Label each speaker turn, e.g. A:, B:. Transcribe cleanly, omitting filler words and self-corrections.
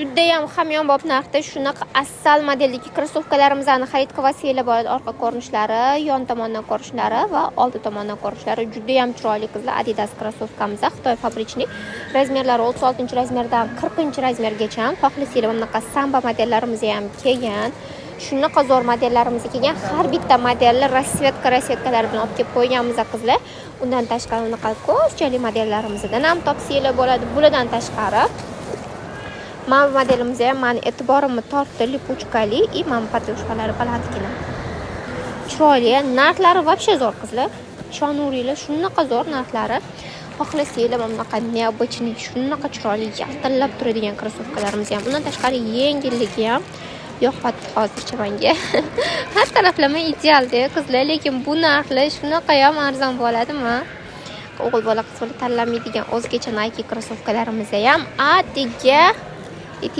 A: Judayam hamyonbop narxda shunaqa asal modeldagi krossovkalarimizni xarid qilsanglar bo'ladi. Orqa ko'rinishlari, yon tomondan ko'rinishlari va oldi tomondan ko'rinishlari judayam chiroyli, qizlar. Adidas krossovkamiz Xitoy фабричный, размер lari 36 размер dan 40 размер gacha. Xohlasanglar, bunaqa samba modellarimiz ham kelgan. Shunaqa zo'r modellarimiz kelgan. Har bitta modelni расцветка расцветка lar bilan olib kelib qo'yganmiz, qizlar. Undan tashqari unaqa ko'zchali modellarimizdan ham topsanglar bo'ladi. Bulardan tashqari mana bu modelimiz ham mani e'tiborimni tortdi, липучка li и mana подошва lari balandgina. Chiroyli, narxlari вообще zo'r, qizlar. Ishonaveringlar, shunaqa zo'r narxlari. Xohlasanglar, mana bunaqa необычный, shunaqa chiroyli yaltillab turadigan krossovkalarimiz ham. Undan tashqari yengilligi ham yoqyapti hozircha menga. Har taraflama idealda, qizlar, lekin bu narxlar shunaqa ham arzon bo'ladimi? O'g'il bola, qiz bola tanlamaydigan o'zgacha Nike krossovkalarimiz ham atigi.